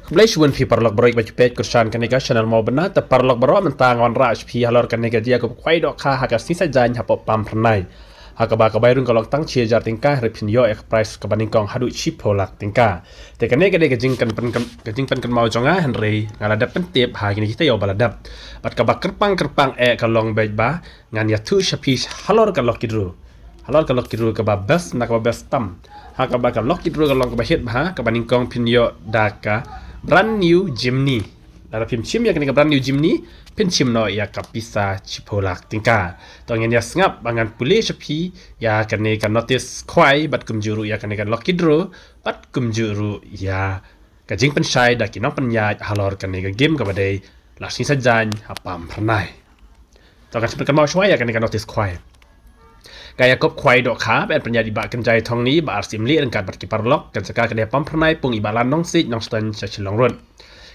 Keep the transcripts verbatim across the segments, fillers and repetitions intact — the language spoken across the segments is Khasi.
Khublei shibun phi paralok baroh ba ju peit kyrshan kane ka channel Mawbynna. Te paralok baroh, mynta nga wanrah sha phi halor kane ka jingïakob khwai dohkha ha ka Sngi Saitjaiñ hapoh Pamphyrnai. Ha kaba ka bai rung ka long tang shi hajar tyngka, hynrei phin ïoh ïa ka prize kaba nyngkong haduh shiphew lak tyngka. Te kane ka dei ka jingpyn, pyn, ka jingpynkynmaw jong nga, hynrei nga la dep pyntip ha kine ki taïew ba la dep. Bad kaba kyrpang kyrpang eh ka long beit ba ngan ïathuh sha phi halor ka lucky draw. Halor ka lucky draw kaba best na kaba best tam. Ha kaba ka lucky draw ka long kaba hit bha, kaba nyngkong phin ïoh da ka brand new Jimny. Lada phim shim ïa kane ka brand new Jimny, phin shim noh ïa ka pisa shiphew lak tyngka. To ngin ïa sngap ba ngan pule sha phi ïa kane ka notice khwai bad kumjuh ruh ïa kane ka lucky draw bad kumjuh ruh ïa ka jingpynshai da ki nongpynïaid halor kane ka game kaba dei la Sngi Saitjaiñ ha Pamphyrnai. To kan shu pynkynmaw shwa ïa kane ka notice khwai. Ka ïakob khwai dohkha ba yn pynïaid i Bah Kynjai Thongni, Bah Arsim Lieh ryngkat bad ki paralok, ka jaka ka dei Pamphyrnai, pung i Bah Lan Nongsiej, Nongstoiñ, sha Shillong Road.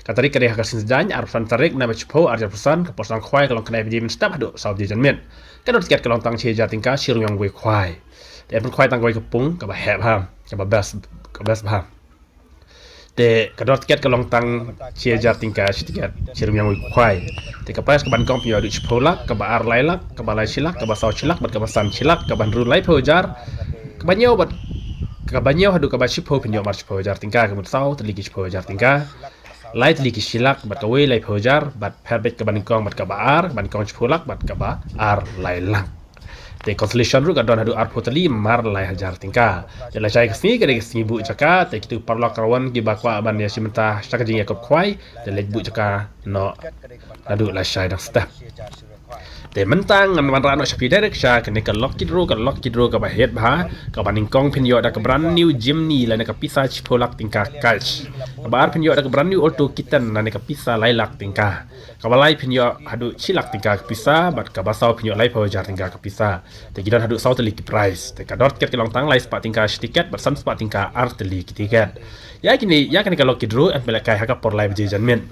Ka tarik ka dei ha ka Sngi Saitjaiñ, arphew san tarik, bnai ba shiphew, arhajar arphew san, ka por sdang khwai ka long khyndai baje mynstep haduh saw baje janmiet. Ka dor tiket ka long tang shi hajar tyngka, shi ryngwiang wei khwai. Te yn pynkhwai tang kawei ka pung kaba heh bha, kaba best, ka best bha. Te ka dor tiket ka long tang shi hajar tyngka shi tiket, shi ryngwiang wei khwai. Te ka prize kaba nyngkong phin ïoh haduh shiphew lak, kaba ar lai lak, kaba lai shi lak, kaba saw shi lak, bad kaba san shi lak, kaba hynriew laiphew hajar, kaba hynñiew bad kaba hynñiew haduh kaba shiphew phin ïoh mar shiphew hajar tyngka, ka mut saw tylli ki shiphew hajar tyngka. Lai tylli ki shi lak, bad kawei laiphew hajar, bad pher beit kaba nyngkong bad kaba ar, kaba nyngkong shiphew lak, bad kaba ar lai lak. Te consolation ruh ka don haduh arphew tylli mar lai hajar tyngka. Te lashai ka sngi ka dei ka sngi buh jaka, te kito paralok kyrwan kiba kwah ban ïa shim bynta sha ka jingïakob khwai, te leit buh jaka noh naduh lashai dang step. Te mynta ngan wanrah noh sha phi direct sha kane ka lucky draw, ka lucky draw kaba hit bha, kaba nyngkong phin ïoh da ka brand new Jimny lane ka pisa shiphew lak tyngka cash. Kaba ar phin ïoh da ka brand new Alto K ten lane ka pisa lai lak tyngka. Kaba lai phin ïoh haduh shi lak tyngka ka pisa, bad kaba saw phin ïoh laiphew hajar tyngka ka pisa. Te ki don haduh saw tylli ki prize. Te ka dor tiket ka long tang lai spah tyngka shi tiket, bad san spah tyngka ar tylli ki tiket. Ïa kine, ïa kane ka lucky draw yn pynlehkai ha ka por lai baje janmiet.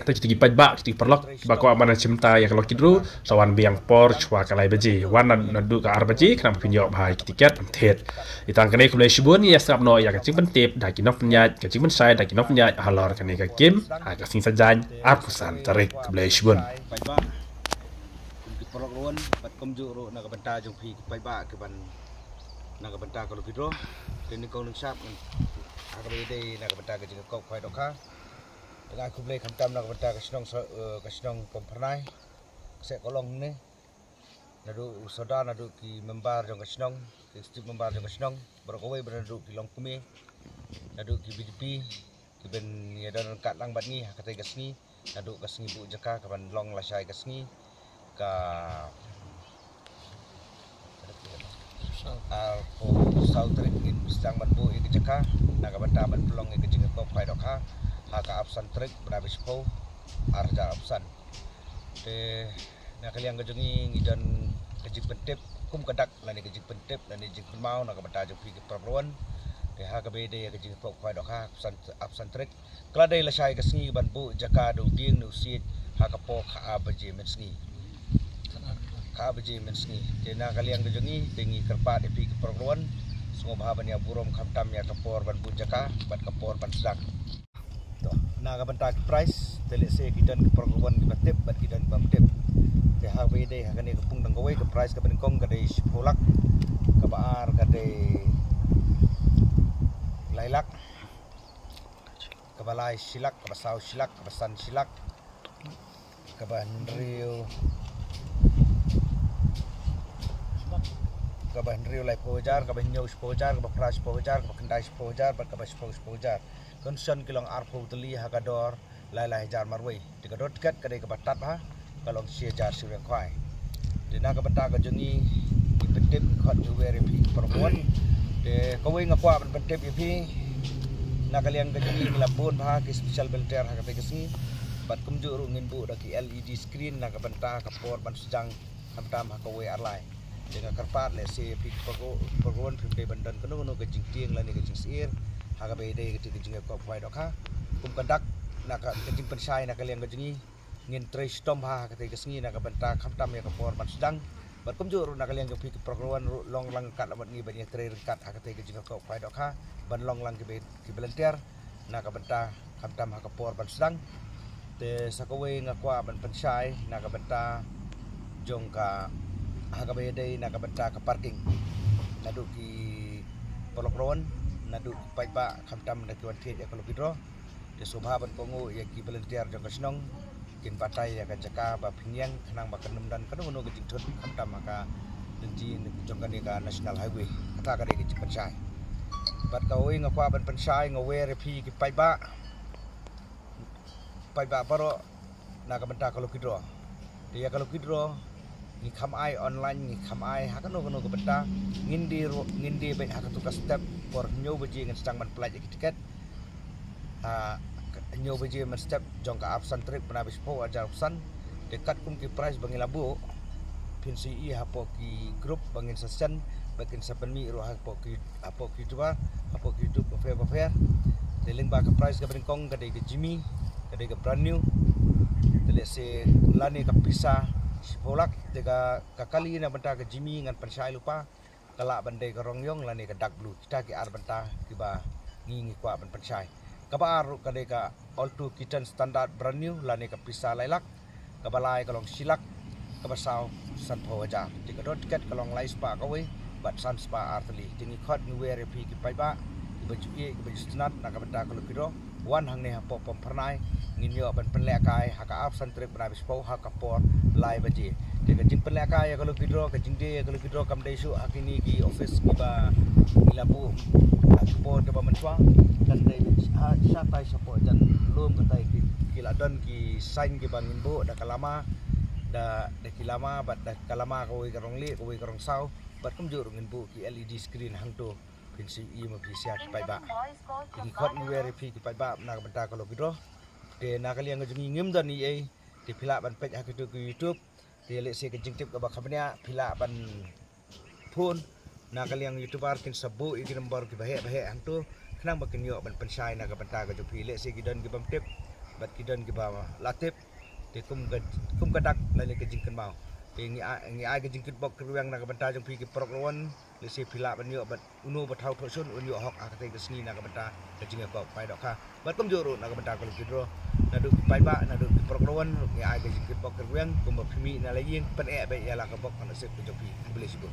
Te kito ki paidbah, kito ki paralok kiba kwah ban shim bynta ïa ka lucky draw, sa wan biang por shwa ka lai baje. Wan na, naduh ka ar baje, khnang ba phin ïoh bha ïa ki tiket ban thied. Te tang kane, khublei shibun, ïa sngap noh ïa ka jingpyntip da ki nongpynïaid, ka jingpynshai da ki nongpynïaid halor kane ka game ha ka Sngi Saitjaiñ arphew san tarik. Khublei shibun. Paidbah, kum ki paralok ruh bad kumjuh ruh na ka bynta jong phi ki paidbah kiban na ka bynta ka lucky draw. Te nyngkong nyngshap ngan, ha kaba ïadei na ka bynta ka jingïakob khwai dohkha, nga ai khublei khamtam na ka bynta ka shnong Sa-, eh, ka shnong Pamphyrnai. Kseh ka long ne, naduh u sordar, naduh ki member jong ka shnong, ki executive member jong ka shnong, baroh kawei, bad naduh ki longkmie, naduh ki V D P, kiban ïadon ryngkat lang bad ngi ha katei ka sngi, naduh ka sngi buh jaka kaban long lashai ka sngi, ka arphew saw tarik ngin sdang ban buh ïa ka jaka na ka bynta ban pynlong ïa ka jingïakob khwai dohkha ha ka arphew san tarik, bnai ba shiphew, arhajar arphew san. Te na ka liang ka jong ngi, ngi don ka jingpyntip kum ka dak lane ka jingpyntip lane jingpynmaw na ka bynta jong phi ki paralok ruh. Te ha kaba ïadei ïa ka jingïakob khwai dohkha arphew san, arphew san tarik, ka la dei lashai ka sngi ban buh jaka da u dieng ne u siej ha ka por khatar baje mynsngi. Khatar baje mynsngi. Te na ka liang ka jong ngi, te ngi kyrpad ïa phi ki paralok ruh, sngewbha ban ïa burom khamtam ïa ka por ban buh jaka bad ka por ban sdang. To, na ka bynta ki prize, te lehse ki don ki paralok ruh kiba tip bad ki don kibym tip. Te ha kaba ïadei ha kane ka pung dang kawei, ka prize kaba nyngkong ka dei shiphew lak, kaba ar ka dei lai lak, kaba lai shi lak, kaba saw shi lak, kaba san shi lak, kaba hynriew, kaba hynriew laiphew hajar, kaba hynñiew shiphew hajar, kaba phra shiphew hajar, kaba khyndai shiphew hajar, bad kaba shiphew shiphew hajar. Consolation ki long arphew tylli ha ka dor lai lai hajar marwei. Te ka dor tiket ka dei kaba tad bha, ka long shi hajar shi ryngwiang khwai. Te na ka bynta ka jong ngi, ngi pyntip, ngi khot, ngi wer ïa phi ki paralok ruh. Te kawei nga kwah ban pyntip ïa phi, na ka liang ka jong ngi, ngi la bun bha ki special volunteer ha katei ka sngi. Bad kumjuh ruh ngin buh da ki L E D screen na ka bynta ka por ban sdang khamtam ha kawei ar lai. Te nga kyrpad lehse phi ki paralok ruh phim dei ban don kano kano ka jingtieng lane ka jingsyier ha kaba ïadei ka jingïakob khwai dohkha. Kum ka dak, na ka, ka jingpynshai na ka liang ka jong ngi, ngin trei shitom bha ha katei ka sngi na ka bynta khamtam ïa ka por ban sdang. Bad kumjuh ruh na ka liang jong phi ki paralok ruh, long lang ryngkat bad ngi ban ïa trei ryngkat ha katei ka jingïakob khwai dohkha, ban long lang ki ba, ki volunteer. na ka bynta khamtam ha ka por ban sdang. Te sa kawei nga kwah ban pynshai na ka bynta jong ka, ha kaba ïadei na ka bynta ka parking. Naduh ki paralok rawan, naduh ki paidbah khamtam na ki wan thied ïa ka lucky draw. Te sngewbha ban kohnguh ïa ki volunteer jong ka shnong kin batai ïa ka jaka ba pynïeng khnang ba kan ym don kano kano ka jingthut khamtam ha ka lynti jong kane ka National Highway. Kata ka dei ka jingpynshai. Bad kawei nga kwah ban pynshai, nga wer ïa phi ki paidbah, paidbah baroh na ka bynta ka lucky draw. Te ïa ka lucky draw ngi kham ai online, ngi kham ai ha kano kano ka bynta. Ngin die ruh, ngin die beit ha katu ka step por hynñiew baje ngin sdang ban pynlait ïa ki tiket. Ha hynñiew baje mynstep jong ka arphew san tarik bnai ba shiphew arhajar arphew san. Te katkum ki prize ba ngi la buh, phin sa ïohi hapoh ki group ba ngin sa send, ba kin sa pynmih ruh hapoh ki, hapoh ki YouTuber, hapoh ki YouTube bapher bapher. Te lyngba ka prize kaba nyngkong ka dei ka Jimny, ka dei ka brand new. Te lehse lane ka pisa shiphew lak, te ka, ka kali na bynta ka Jimny ngan pynshai lypa. Ka lah ban dei ka rong ïong lane ka dark blue. Kita ki ar bynta kiba ngi, ngi kwah ban pynshai. Kaba ar ruh ka dei ka Alto K ten standard brand new lane ka pisa lai lak. Kaba lai ka long shi lak. Kaba saw sanphew hajar. Te ka dor tiket ka long lai spah kawei bad san spah ar tylli. Te ngi khot ngi wer ïa phi ki paidbah kiba ju ïeit, kiba ju sngewtynnat na ka bynta ka lucky draw. Wan hangne hapoh Pom Phyrnai, ngin ïoh ban pynlehkai ha ka arphew san tarik bnai ba shiphew ha ka por lai baje. Te ka jingpynlehkai ïa ka lucky draw, ka jingdie ïa ka lucky draw kam dei shuh ha kine ki office kiba ngi la buh ha ka por kaba mynshuwa. Kan dei ha shatai shapoh jan lum katai ki, ki la don ki sign kiba ngin buh da ka lama, da, da ki lama bad da ka lama kawei ka rong lieh, kawei ka rong saw. Bad kumjuh ruh ngin buh ki L E D screen hangto. Phin sa ïohi ma phi sha ki paidbah. Te ngi khot ngi wer ïa phi ki paidbah na ka bynta ka lucky draw. Te na ka liang ka jong ngi ngim don ei ei. Te phi lah ban peit ha kitu ki YouTube. Te lehse ka jingtip kaba kham bniah phi lah ban phone na ka liang YouTuber, kin sa buh ïa ki number kiba heh ba heh hangto khnang ba kin ïoh ban pynshai na ka bynta ka jong phi. Lehse ki don ki bym tip bad ki don kiba la tip. Te kum ka, kum ka dak lane ka jingkynmaw. Te ngi ai, ngi ai ka jingkitbok kitrwiang na ka bynta jong phi ki paralok rawan. Lehse phi lah ban ïoh bad uno ba thaw thoh shun un ïoh hok ha katei ka sngi na ka bynta ka jingïakop paidbah. Bad kumjuh ruh na ka bynta ka lucky draw, naduh ki paidbah, naduh ki paralok rawan, ngi ai ka jingkitbok kitrwiang kumba phi mih na la ïing, pyneh beit ïa la ka bok ka nasib ka jong phi. Khublei shibun.